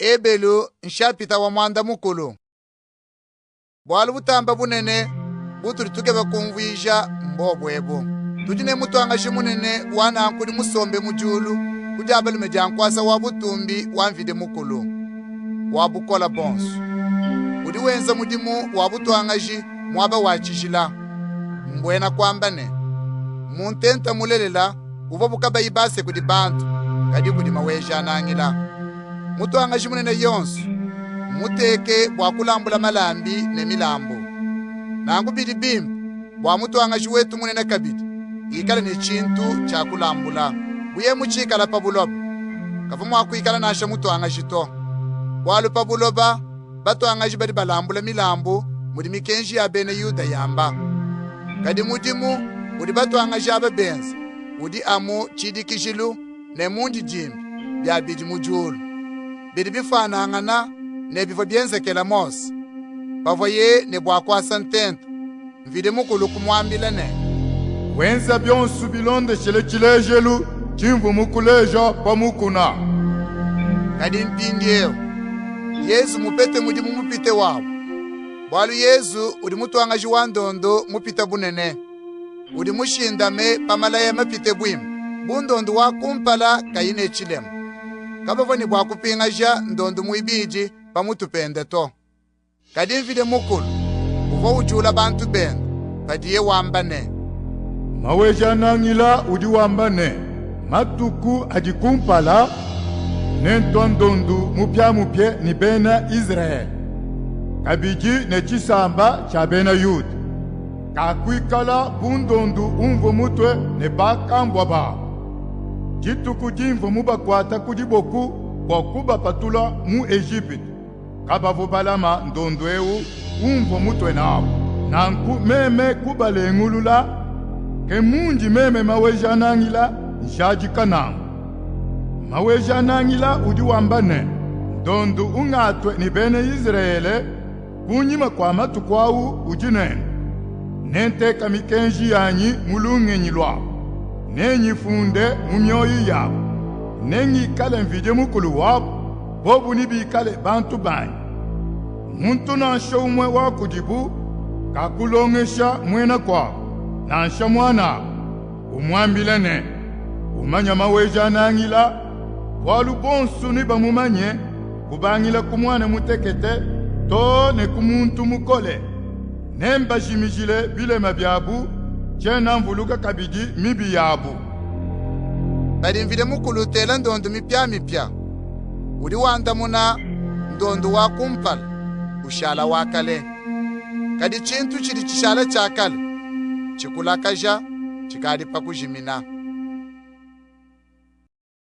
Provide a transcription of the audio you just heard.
Ebelu nshapita wa muanda mukulu. Bualu butamba bunene butudi tukeba kumvuija mbobu ebu. Tudi ne mutuangaji munene wa nanku udi musombe mu diulu ku dia balume dia nkuasa wa butumbi wa Mvidi Mukulu wa bukole buonso. Udi wenza mudimu wa butuangaji muaba wa tshijila, mbuena kuamba ne, mu ntenta mulelela uvuabu kabayi base kudi bantu, kadi kudi Maweja-Nangila. Mutuangaji munene yonsu mmuteke bua kulambula malambi ne milambu. Nanku bidi bimpe bua mutuangaji wetu munene kabidi ikale ne tshintu tshia kulambula. Buye mutshikala pa buloba, kavua mua kuikala nansha mutuangaji to. Bualu pa buloba batuangaji badi balambula milambu mudi mikenji ya bena Yuda yamba. Kadi mudimu udi batuangaji aba benza udi amu tshidikijilu ne mundidimbi bia bidi mu diulu, bidi bifuanangana ne bivua bienzekela Mose pavuaye ne bua kuasa ntenta. Mvidi Mukulu kumuambila ne, Wenza bionsu bilondeshile tshilejelu tshimvua mukuleja pa mukuna. Kadi mpindiewu Yezu mupete mudimu mupite wabu, bualu Yezu udi mutuangaji wa ndondu mupite bunene, udi mushindame pa malaya mapite buimpe, bu ndondu wa kumpala kayi ne tshilema. Kabavua ne bua kupingaja ndondu muibidi pa mutu pende to. Kadi Mvidi Mukulu uvua ujula bantu bende padiye wamba ne, Maweja-Nangila udi wamba ne, matuku adi kumpala, nentua ndondu mupiamupia ne bena Izrayele, kabidi ne tshisamba tshia bena Yuda. Kakuikala bu ndondu umvua mutue ne bankambua babu, dituku dimvua mubakuate ku diboku bua kubapatula mu Ejipitu. Kabavua balama ndondu ewu umvua mutue nabu. Nanku meme kubalengulula. Ke mundi meme Maweja-Nangila njadika nanku. Maweja-Nangila udi wamba ne, ndondu ungatue ne bena Izrayele kunyima kua matuku awu udi nende. Nenteke mikenji yanyi mu lungenyi luabu, nenyifunde mu mioyi yabu. Nengikale Mvidi Mukulu wabu, bobu nebikale bantu banyi. Muntu nansha umue wa kudibu kakulongesha muena kuabu, nansha muanabu, umuambila ne, Umanye Maweja-Nangila, bualu bonsu nebamumanye, kubangila ku muana mutekete too ne ku muntu mukole. Nembajimijile bilema biabu, tshiena mvuluka kabidi mibi yabu. Padi Mvidi Mukulu utela ndondu mipiamipia, udi wandamuna ndondu wa kumpala, ushala wa kale. Kadi tshintu tshidi tshishala tshia kale, tshikulakaja, tshikadi pa kujimina.